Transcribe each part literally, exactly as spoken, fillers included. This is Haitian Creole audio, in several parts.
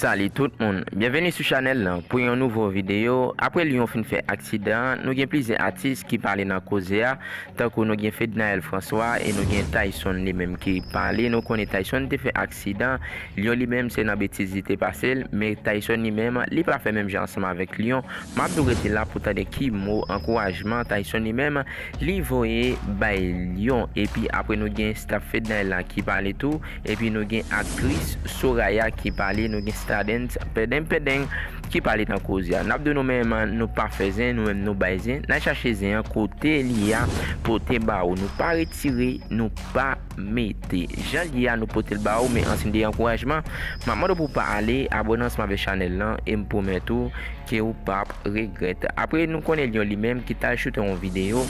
Salut tout moun, byenveni sou chanèl lan pou yon nouvo videyo. Apre Lyon fin fè aksidan, nou gen plizyè atis ki pale nan koze a, tankou nou gen Fednaelle François e nou gen Tyson li menm ki pale. Nou konnen Tyson te fè aksidan, Lyon li menm se nan betiz li te pase l, men Tyson li menm li pa fè menm jan ansanm avèk Lyon. M ap tou rete la pou tande ki mo ankourajman Tyson li menm li voye bay Lyon. Epi apre nou gen staff Fednaelle la ki pale tou. Epi nou gen aktris Soraya ki pale, nou gen Stardens Pèdeng Pèdeng ki pale nan koze a. N ap di nou menm nou pa fè zen, nou menm nou bay zen. N a chache zen an kote li a pou te ba ou. Nou pa retire, nou pa mete. Jan li a nou pote l ba ou, men an siy de ankourajman, m ap mande w pou w pa ale, abòne ansanm avèk chanèl lan e m pwomèt ou ke ou p ap regrèt. Apre nou konnen Lyon li menm ki t al choute yon videyo,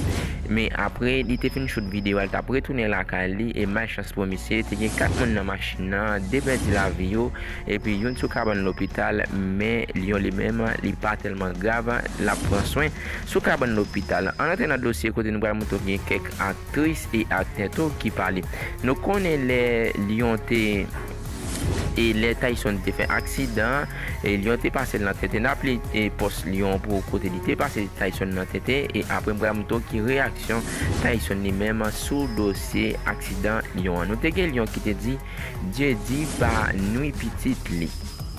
men apre li te fin choute videyo a, li t ap retounen lakay li e malchans pou misye, te gen kat moun nan machin nan, de pèdi lavi yo, epi youn sou kabann lopital, men Lyon li menm li pa tèlman grav, l ap pran swen sou kabann lopital. Ann antre nan dosye kote nou pral montre w gen kèk aktris e aktè tou ki pale. Nou konnen lè Lyon te e lè Tyson te fè aksidan, e Lyon te pase l nan tenten. N ap li e pòs Lyon pou kote li te pase Tyson nan tenten, e apre m pral montre w ki reyaksyon Tyson li menm sou dosye aksidan Lyon an. Nou te gen Lyon ki te di, Dye di pa nwi pitit li.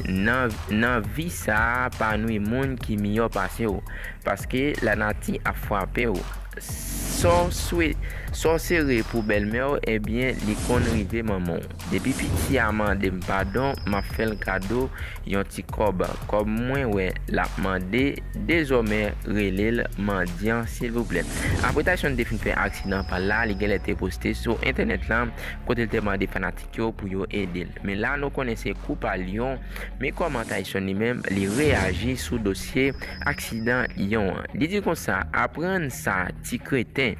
Nan, nan vi sa a, pa nwi moun ki miyò pase w, paske lanati ap frape w. Sa w swe-, sa w sere pou bèlmè w, ebyen, li konn rive manman w. Depi piti a mande m padon, m ap fè l kado yon ti kòb. Kòm mwen wè l ap mande, dezòmè rele l mandyan silvouplè. Apre Tyson te fin fè aksidan pa l la, li genlè te poste sou entènèt lan, kote l te mande fanatik yo pou yo ede l. Men la nou konnen se kou pa Lyon, men kòman Tyson li menm, li reyaji sou dosye aksidan Lyon an. Li di konsa, aprann sa, ti kreten,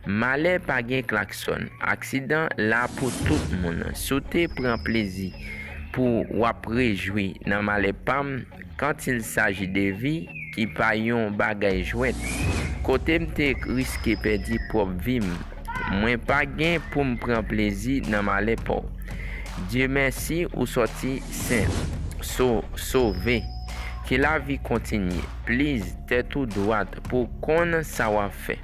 malè pa gen klaksòn, aksidan la pou tout moun. Si w te pran plezi pou w ap rejwi nan malè pa m, quand il s'agit de vie, ki pa yon bagay jwèt. Kote m te riske pèdi pwòp vi m, mwen pa gen pou m pran plezi nan malè pa w. Dye mèsi ou sòti sen, so-, sove. Ke lavi kontinye. Please, tèt ou dwat pou w konn sa w ap fè.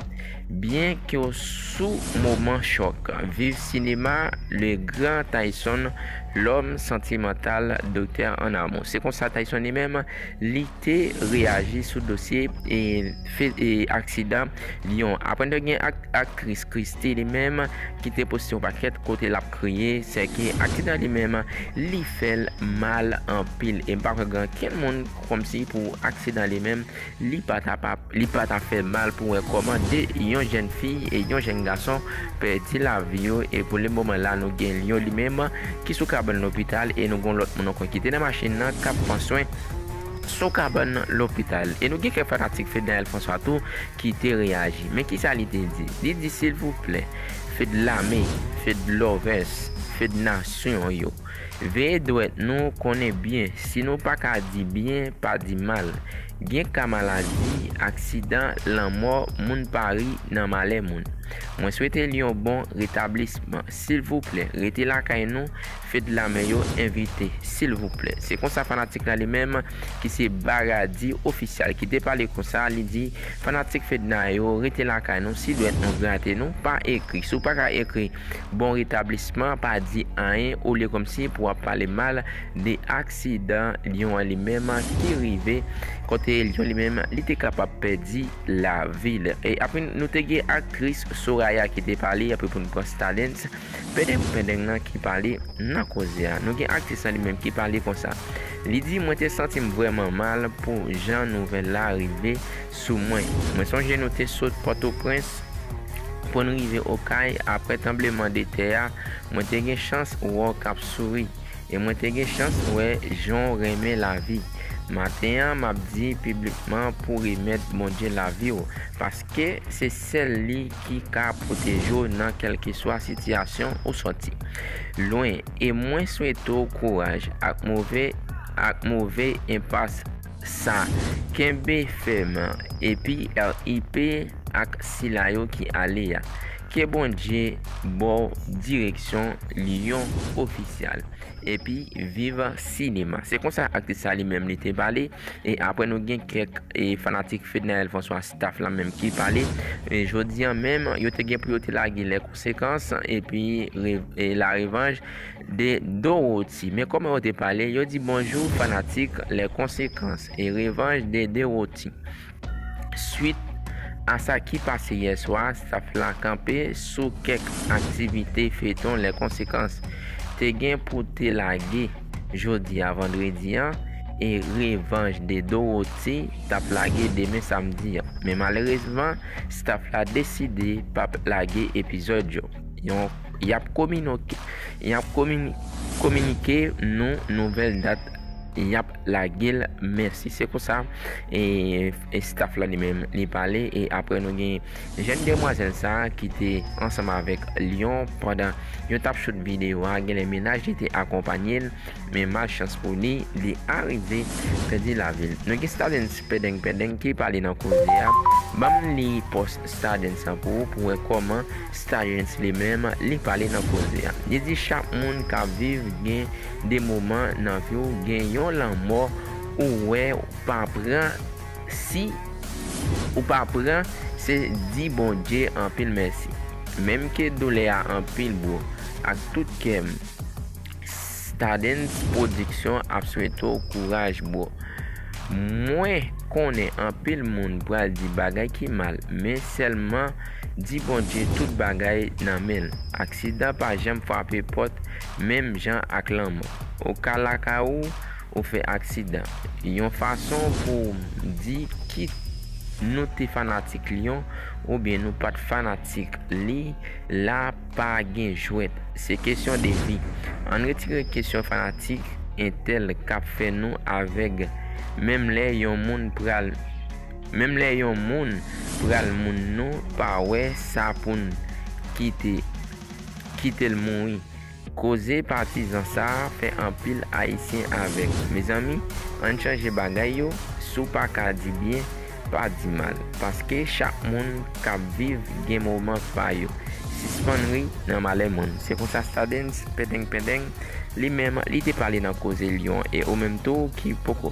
Byen ke w sou moman chòk, viv sinema, le grand Tyson, l'homme sentimental, docteur en amour. Se konsa Tyson li menm, li te reyaji sou dosye e, fe-, e aksidan Lyon. Apre n te gen ak-, aktris Christie li menm ki te poste yon pakèt kote l ap kriye, sèke aksidan li menm li fè l mal anpil. E m pa kwè gen ankenn moun kòmsi pou aksidan li menm li pa ta pa, li pa ta fè mal pou wè kòman de yon jèn fi e yon jèn gason pèdi lavi yo. E pou le moman la, nou gen Lyon li menm ki sou kabann lopital e nou gen lòt moun ankò ki te nan machin nan k ap pran swen sou kabann lopital. E nou gen kèk fanatik Fednaelle François tou ki te reyaji. Men kisa li te di? Li di, silvouplè, Fed lame, Fed lovers, Fed nasyon yo, veye dwèt nou konnen byen. Si nou pa ka di byen, pa di mal. Gen ka maladi, aksidan, lanmò, moun pa ri nan malè moun. Mwen swete Lyon bon retablisman. Silvouplè, rete lakay nou, Fed lame yo envite, silvouplè. Se konsa fanatik la li menm, ki se Baradi Ofisyal, ki te pale konsa, li di, fanatik Fedna yo, rete lakay nou, si dwèt nou grate nou, pa ekri. Si w pa ka ekri bon retablisman, pa di anyen, olye kòmsi pou w ap pale mal de aksidan Lyon an li menm ki rive, kote Lyon li menm, li te kapab pèdi lavi l. E apre, nou te gen aktris Soraya ki te pale, apre pou n pran Stardens, Pèdeng Pèdeng nan ki pale nan koze a. Nou gen aktris lan li menm ki pale konsa. Li di, mwen te santi m vrèman mal pou jan nouvèl la rive sou mwen. Mwen sonje nou te sot Pòtoprens pou n rive Okay apre tranbleman de tè a. Mwen te gen chans wè w k ap souri. E mwen te gen chans wè jan w renmen lavi. Maten an, m ap di piblikman pou w remèt Bondye lavi w, paske se sèl li ki ka pwoteje w nan kèlkeswa sitiyasyon ou sòti. Lwen, e mwen swete w kouraj ak move, ak move enpas sa. Kenbe fèm, epi R I P ak sila yo ki ale a. Ke Bondye ba w direksyon Lyon Official. Epi viv sinema. Se konsa aktris sa li menm li te pale. E apre nou gen kèk e fanatik Fednaelle François staff la menm ki pale. E jodi an menm, yo te gen pou yo te lage Les Conséquences epi re- e La Revanche de Dorothy. Men kòman yo te pale, yo di bonjou fanatik Les Conséquences e Revanche de Dorothy. Swit a sa ki pase yè swa, staff la kanpe sou kèk aktivite feyton Les Conséquences te gen pou te lage jodi a vandredi an, e Revanche de Dorothy t ap lage demen samdi an. Men malerezman, staff la deside p ap lage epizòd yo. Yon, y ap kominoke, y ap komini- kominike nou nouvèl dat y ap lage l. Mèsi. Se konsa e, e staff la li menm li pale. E apre nou gen jèn demwazèl sa ki te ansanm avèk Lyon pandan yo t ap shoot videyo a. Genlè mennaj li te akonpanye l, men malchans pou li, li arive pèdi lavi l. Nou gen Stardens Pendeng Pendeng ki pale nan koze a. Ban m li pòs Stardens an pou ou pou wè kòman Stardens li menm li pale nan koze a. Li di chak moun k ap viv gen de moman nan vi w, gen yon lanmò ou wè ou pa pran, si ou pa pran, se di Bondye anpil mèsi. Menm ke doulè a anpil bro, ak tout kè m. Stardens Production ap swete w kouraj bro. Mwen konnen anpil moun pral di bagay ki mal, men sèlman di Bondye tout bagay nan men l. Aksidan pa janm frape pòt menm jan ak lanmò. Ou ka lakay ou, ou fè aksidan. Yon fason pou w di kit nou te fanatik Lyon oubyen nou pa t fanatik li, la pa gen jwèt. Se kesyon de vi. Ann retire kesyon fanatik entèl k ap fè nou avèg. Menm lè yon moun pral, menm lè yon moun pral moun nou pa wè sa pou n kite, kite l mouri. Koze patizan sa a fè anpil ayisyen avèg. Mezanmi, ann chanje bagay yo, si w pa ka di byen, pa di mal. Paske chak moun k ap viv gen moman pa yo. Sispann ri nan malè moun. Se konsa Stardens Pendeng Pendeng li menm li te pale nan koze Lyon. E ou menm tou ki poko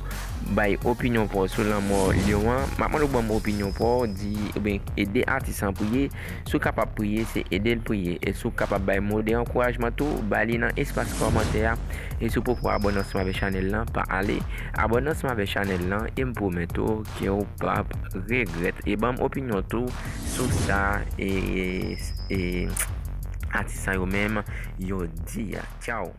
bay opinyon pa w sou lanmò Lyon an, m ap mande w ban m opinyon pa w, di oubyen ede atis an priye. Si w kapab priye, se ede l priye. E si w kapab bay mo de ankourajman tou, bay li nan espas kòmantè a. E si w poko abòne ansanm avèk chanèl lan, pa ale abòne ansanm avèk chanèl lan. E m pwomèt ou ke w p ap regrèt. E ban m opinyon tou sou sa e, e atis sa yo menm yo di a. Tchaw.